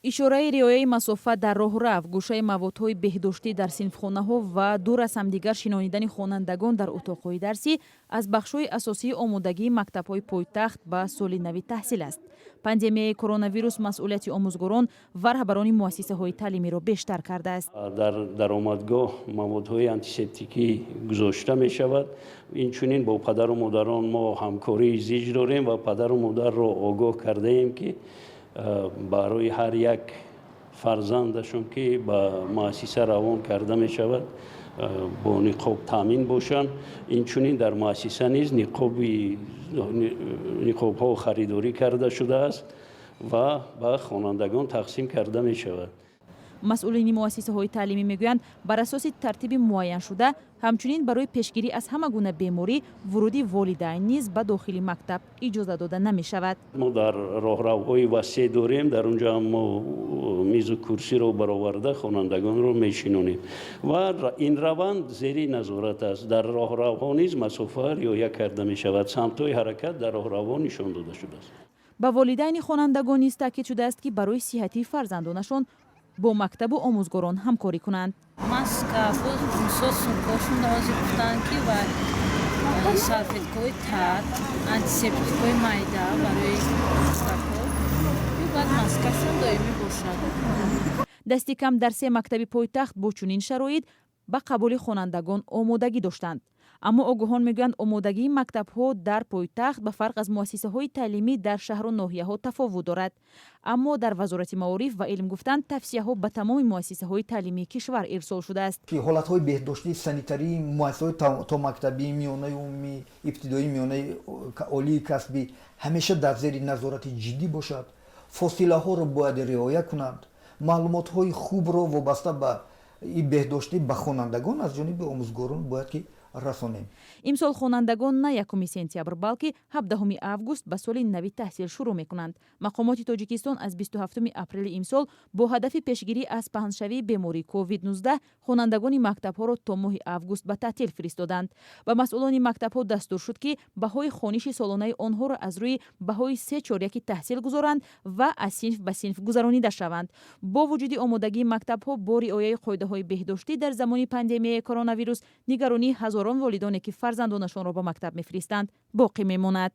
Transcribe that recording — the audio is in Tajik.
Ишораи риояи масофа дар роҳрав, гӯшаи маводҳои беҳдоштӣ дар синфхонаҳо ва дур аз ҳамдигар шинонидани хонандагон дар утоқҳои дарсӣ аз бахшҳои асосии омодагии мактабҳои пойтахт ба соли нави таҳсил аст. Пандемияи коронавирус масъулияти омӯзгорон ва раҳбарони муассисаҳои таълимиро бештар кардааст. Дар даромадгоҳ маводҳои антисептикӣ гузошта мешавад. Инчунин бо падару модарон мо ҳамкории зич дорем ва падару модарро огоҳ кардаем, ки барои ҳар як фарзандашон, ки ба муассиса равон карда мешавад, бо ниқоб таъмин бошанд. Инчунин дар муассиса низ ниқобҳо харидорӣ карда шудааст ва ба хонандагон тақсим карда мешавад. Масъулини муассисаҳои таълимӣ мегӯянд, бар асоси тартиби муайяншуда, ҳамчунин барои пешгирӣ аз ҳама гуна беморӣ, вуруди волидайн низ ба дохили мактаб иҷоза дода намешавад. Мо дар роҳравҳои васеъ дорем, дар он ҷо мо мизу курсиро бароварда, хонандагонро мешинонем ва ин раванд зери назорат аст. Дар роҳравҳо низ масофа риоя карда мешавад, самтҳои ҳаракат дар роҳравҳо нишон дода шудааст. Ба волидайни хонандагон низ таъкид шудааст, ки барои сиҳатии фарзандонашон бо мактабу омӯзгорон ҳамкорӣ кунанд. Маска, мисол, сумкошон ҳозир гуфтанд, ки ва салфеткаҳои тар, антисептикҳои майда барои кӯдакҳо, баъд маскашон доимӣ бошад. Дасти кам дар се мактаби пойтахт бо чунин шароит ба қабули хонандагон омодагӣ доштанд. Аммо огоҳон мегӯянд, омодагии мактабҳо дар пойтахт ба фарқ аз муассисаҳои таълимӣ дар шаҳру ноҳияҳо тафовут дорад. Аммо дар Вазорати маориф ва илм гуфтанд, тавсияҳо ба тамоми муассисаҳои таълимии кишвар ирсол шудааст. Ҳолатҳои беҳдоштии санитарии муассисаҳои томактабии, миёнаи умумӣ, ибтидоӣ, миёнаи олии касбӣ ҳамеша дар зери назорати ҷиддӣ бошад. Фосилаҳоро бояд риоя кунанд. Маълумотҳои хубро вобаста ба беҳдоштӣ ба хонандагон аз ҷониби омӯзгорон бояд ки расонем. Имсол хонандагон на 1 сентябр, балки 17 август ба соли нави таҳсил шурӯъ мекунанд. Мақомоти Тоҷикистон аз 27 апрели имсол бо ҳадафи пешгирӣ аз паҳншавии бемории COVID-19 хонандагони мактабҳоро то моҳи август ба таътил фиристоданд. Ба масъулони мактабҳо дастур шуд, ки баҳои хониши солонаи онҳоро аз рӯи баҳои се чоряки таҳсил гузоранд ва аз синф ба синф гузаронида шаванд. Бо вуҷуди омодагии мактабҳо бо риояи қоидаҳои беҳдоштӣ дар замони пандемияи коронавирус, нигаронии ҳазорон волидоне, ки фарзандонашонро ба мактаб мефиристанд, боқӣ мемонад.